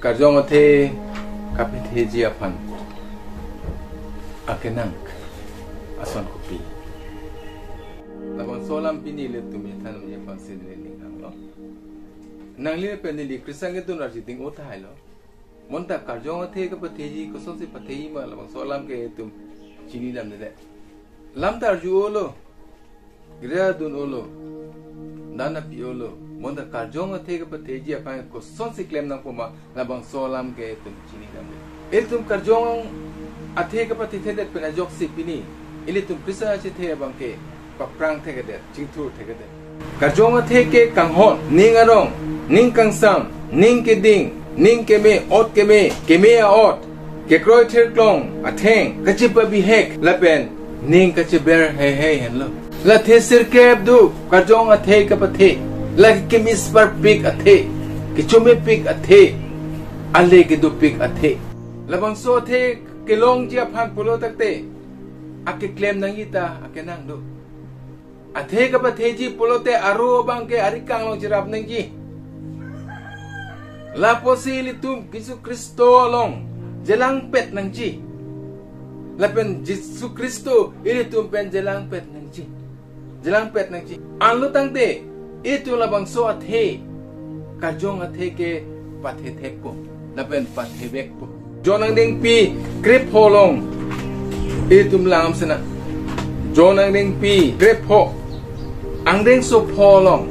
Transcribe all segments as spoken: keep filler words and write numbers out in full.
Karjong athe kapatheji aphan akenang ason kopi? Labangso alam pini ilitum chethanji aphansi neli ning hanglo. Nangli pen neli Christian kedun arjiding o tahai lo. Bonta karjong athe kapatheji kosonsi patheji ma, labangso alam ke itum chinidamde. Lam ta arju-olo, girja dun-olo, dan api-olo. Bonta karjong athe kapatheji aphan kosonsi klem nangpo ma, labangso alam ke itum chinidamde. Itum karjong athe kapathethedet pen ajoksi pini ilitum Christian achethe abang ke paprang thekthe, chingthur thekthe. Karjong athe ke kanghon, ning arong, ning kangsam, ning keding, ning keme, ot keme, keme a-ot, kekroi thirklong atheng kachepabihek lapen ning kacheber heihei henlo. La thesirkep do karjong athe kapathe, la kemis parpik athe, kechomepik athe, ale kedopik athe. Labangso athe kelongji aphan pulo tangte, akeklem nangji ta akenang do. Athe kapatheji pulote aro abang ke arikang along cherap nangji. Lapusi ilitum Jisu Khristo along chelangpet nangji. Lapen Jisu Khristo ilitum pen chelangpet nangji. Chelangpet nangji. Anlo tangte itum labangso athe, karjong athe ke pathethekpo lapen pathevekpo. John angdengpi krepho along itum langdam sena. John angdengpi krepho, angdengso pho along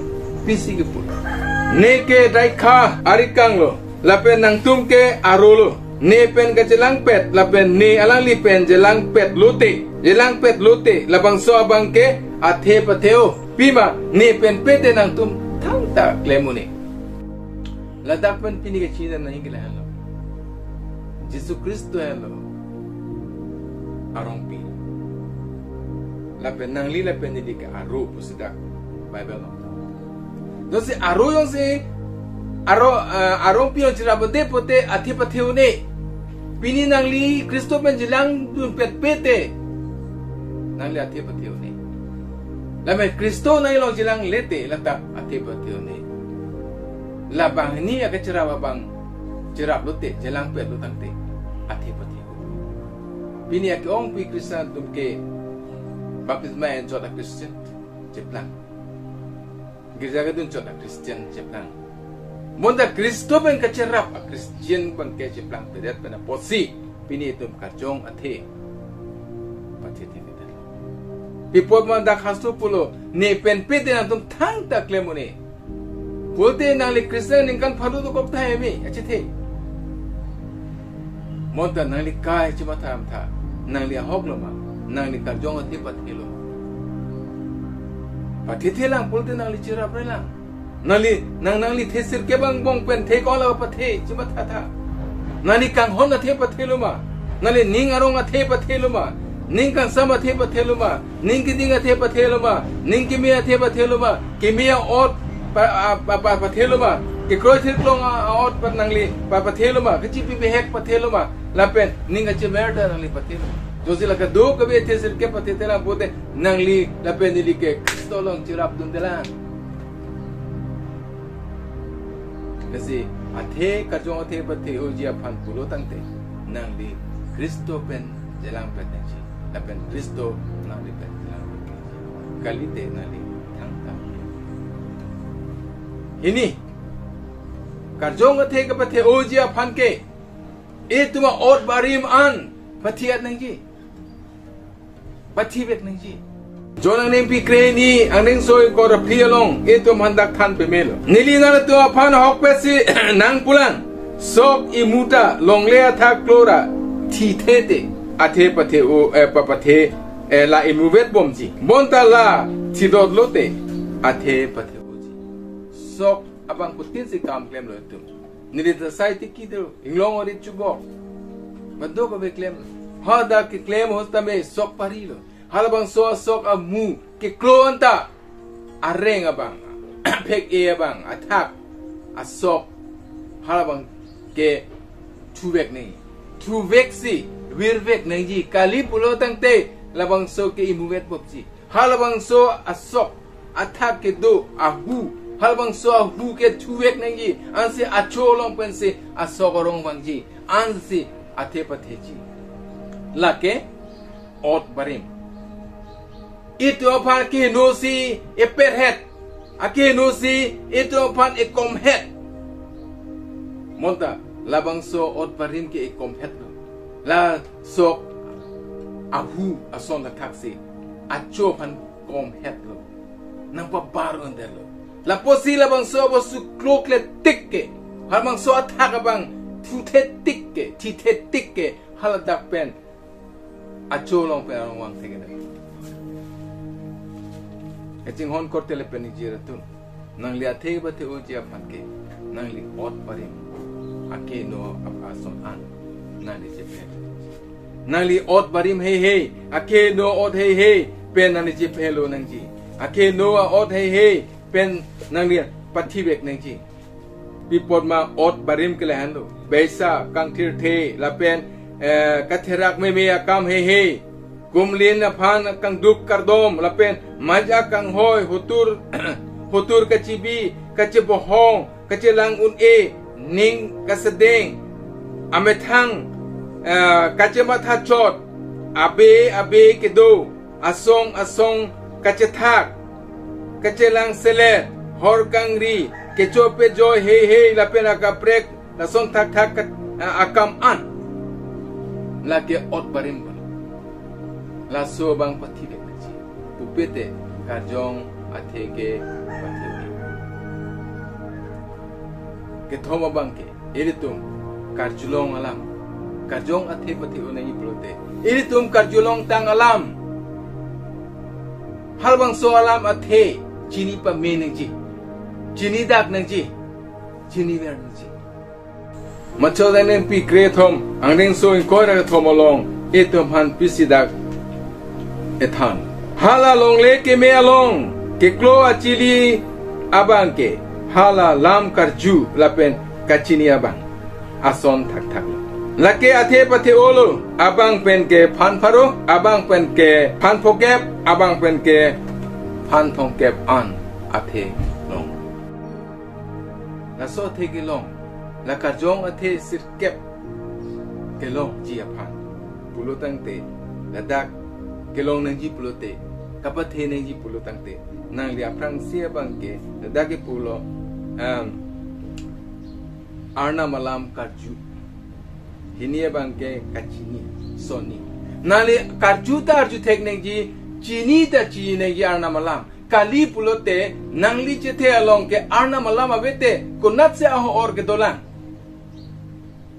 pisi kipu: Ne ke draikha arikanglo, lapen nangtum ke arolo. Ne pen kachelangpet lapen ne alangli pen chelangpet lote, chelangpet lote, labangso abang ke athe pathe-o. Pima ne pen pete nangtum thangta klem un-e. Ladak pen pini kachinidam nangji ke lahenlo. Jisu Khristo henlo arongpi. Lapen nangli lapen neli ke aro pusi dak Bible along. Jongsi aro jongsi aro, eh, arongpi along cherapde pote athe pathe un-e. Pini nangli Khristo pen chelangdunpet pete nangli athe pathe un-e. Lapen Khristo nangli along chelangle te lata athe pathe un-e. Labang hini akacherap abang cherap lote, chelangpet lo tangte athe pathe un-e. Pini ake-ongpi Christian atum ke baptisma enchot a-Christian cheplang, girja kedun chot a-Christian cheplang. Bonta Khristo pen kacherap a-Christian abang ke cheplangpedet pen apotsi pini itum karjong athe pathethedet. Pi apot ma dak hastro pulo, ne pen pete nangtum thangta klem un-e. Pulote nangli Christian ningkan pharo dokok tahai me, achethe. Bonta nangli kai chematha tha, nangli ahok lo ma, nangli karjong athe pathe lo ma? Pathethelang pulote nangli cherapre lang. Nangli, nang, nangli thesirkep angbong pen thekong la pathe chematha tha. Nangli kanghon athe pathe lo ma? Nangli ning arong athe pathe lo ma? Ning kangsam athe pathe lo ma? Ning keding athe pathe lo ma? Ning keme athe pathe lo ma? Keme a-ot pa, a, pa, pa, pathe lo ma? Kekroi thirklong a, a-ot pa nangli pa, pathe lo ma? Kachepabihek pathe lo ma? Lapen ning kachemer ta nangli pathe lo ma? Jongsi la kadokave thesirkep pathethelang pote nangli lapen neli ke Khristo along cherapdundelang. Lasi athe karjong athe pathe-oji aphan pulo tangte nangli Khristo pen chelangpet nangji, lapen Khristo nangli pen chelangpet nangji. Kalite nangli thangta. Hini, karjong athe kapathe-oji aphan ke itum a-ot barim an pathe-et nangji, pathevek nangji. John angdengpi krehini, angdengso ingkoi ra phli along itum aphan dak than pamelo. Neli nangtum aphan ahokpetsi nangpulang, sok imu ta longle athak klo ra thithe te athe pathe-o, eh, papathe, eh, la imuvetbomji. Bonta la thidot lote athe pathe-oji. Sok abang kutinsi kam klemlo itum. Neli ta sai tiki do, inglong arit chubok. Kadokave klem. Hadak keklem ahut tame sok parilo. Halabangso asok amu keklo anta areng abang, phek-e abang, athak, asok, halabang ke thuvek nangji. Thuveksi virvek nangji. Kali pulo tangte labangso ke imuvetbomji. Halabangso asok, athak kedo, ahu, Halabangso ahu ke thuvek nangji, ansi acho along pensi asok arong vangji, ansi athe patheji. Lake ot barim. Itum aphan kehenosi eperhet, akehenosi itum aphan ekomhet. Bonta labangso ot barim ke ekomhetlo. Laso ahu ason athaksi acho aphan komhetlo. Nangpabar underlo. Lapusi labangso abostu klokle tik ke, halabangso athak abang thuthe tik ke, thithe tik ke, haladak pen acho along pen arong vang thekthedet. Kachinghon korte lapen ningje ra atum, nangli athe pathe-oji aphan ke, nangli ot barim akeheno ap- ason an nangli chephet. Nangli ot barim heihei, akeheno ot heihei pen nangli chephelo nangji. Akeheno a-ot heihei pen nangli pathivek nangji. Pi apot ma ot barim ke lahenlo: beisa, kangthirthe, lapen, eh, katherak meme akam heihei, kumlin aphan kangduk kardom, lapen maja kanghoi, hotur, hotur kachibi, kachebohong, kachelang un-e, ning kasedeng, amethang, eh, kachematha chot, abe abe kedo, asong asong kachethak, kachelang selet, hor kangri, kecho pejoi heihei lapen akaprek, lason thakthak kat-, a-, akam an. Lake ot barim abang. Laso abang pathivek nangji. Pupe te karjong athe ke pathe. Kethom abang ke, ilitum karjulong alam, karjong athe pathe-o nangji pulote, ilitum karjulongtang alam, halabangso alam athe chini pame nangji, chinidak nangji, chiniver nangji. Matthew dengpi krethom, angdengso ingkoi ra kethom along itum aphan pisi dak ethan. Hala longle keme along keklo achili abang ke, hala lam karju lapen kachini abang ason thakthak. Lake athe pathe-olo, abang pen ke phan pharo, abang pen ke phan phokep, abang pen ke phan thomkep an athe long. Laso athe kelong, la karjong athe sirkep kelongji aphan pulo tangte, ladak kelong nangji pulote, kapathe nangji pulo tangte, nangli aphrangsi abang ke ladak ke pulo, em, Arnam alam karju. Hini abang ke kachini, sonni. Nangli karju ta arju thek nangji, chini ta chini nangji Arnam alam. Kali pulote, nangli chethe along ke Arnam alam ave te, konatsi aho-or ke dolang?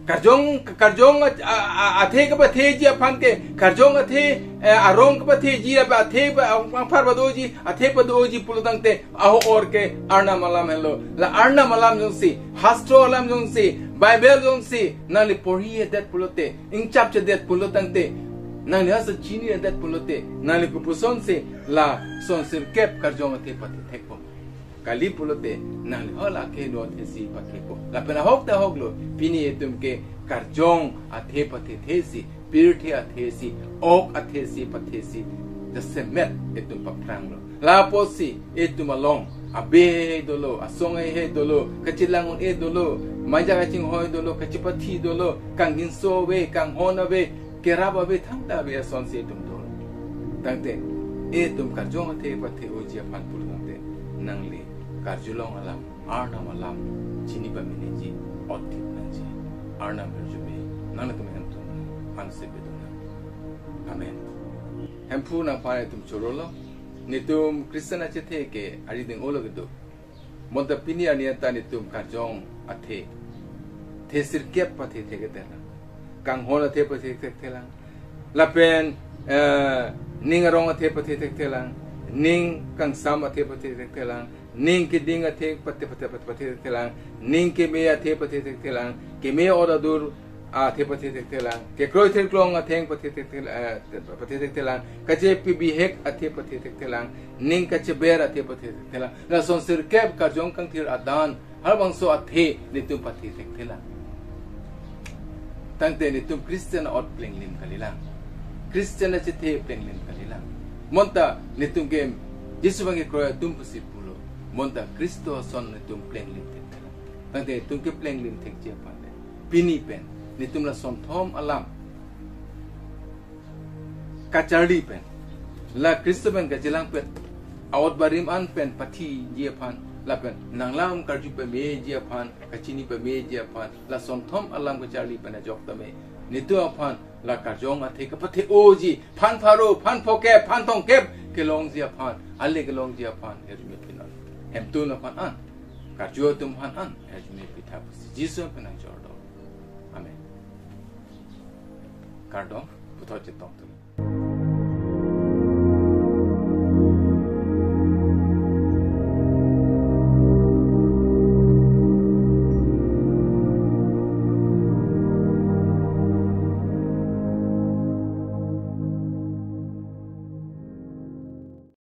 Karjong, karjong a, a, a, athe kapatheji aphan ke, karjong athe, eh, arong kapatheji, apa athe pa, ang, angphar padoji, athe padoji pulo tangte, aho-or ke Arnam alam helo. La Arnam alam jongsi, Hastro alam jongsi, Bible jongsi nangli porhidet pulote, ingchapchedet pulo tangte, nangli hasi chinidet pulote, nangli kopusonsi lason sirkep karjong athe pathe thekpo? Kali pulote, nangli hala akeheno athesi pathepo. Lapen ahok ta ahoklo, pini itum ke karjong athe pathethesi, pirthe athesi, ok athesi pathesi, jasemet itum paphranglo. Lapusi itum along abe dolo, asong heihei dolo, kachelang un-e dolo, maja kachinghoi dolo, kachepathi dolo, kangjinso ave, kanghon ave, kerap ave, thangta ave asonsi itum dolo. Tangte itum karjong athe pathe-oji aphan pulo tangte, nangli karjulong alam, Arnam alam chini pame nangji, ot thip nangji. Arnam arjume nanglitum hemtun an si pedun nang. Amen. Hemphu nangphan itum chorolo. Netum Christian achethe ke arideng olo kedo. Bonta pini arni anta netum karjong athe, the sirkep pathe thekthelang, kanghon athe pathe thekthelang, lapen, eh, ning arong athe pathe thekthelang, ning kangsam athe pathe thekthelang, ning keding athe pathe, pathe, pathe, pathe thekthelang, ning keme athe pathe thekthelang, keme ot adur athe pathe thekthelang, kekroi thirklong atheng pathe thekthel-, eh, pathe thekthelang, kachepi bihek athe pathe thekthelang, ning kacheber athe pathe thekthelang. Lason sirkep karjong kangthir adan, halabangso athe netum pathe thekthelang. Tangte netum Christian ot plenglim kalilang. Christian achethe plenglim kalilang. Bonta netum ke Jisu abang kekroi atum pusi pulo. Bonta Khristo ason netum plenglim thek. Tangte netum keplenglim thekji aphan le, pini pen netum la sonthom alam kacharli pen, la Khristo pen kachelangpet a-ot barim an pen pathiji aphan, lapen nanglam karju pameji aphan, kachini pameji aphan, la sonthom alam kacharli pen ajok tame netum aphan la karjong athe kapathe-oji, phan pharo, phan phokep, phan thomkep kelongji aphan, ale kelongji aphan arjume pinon. Hemtun aphan an, karju atum aphan an arjume pitha pusi Jisu pen nangchordo. Amen. Kardom, puthot chetong tum.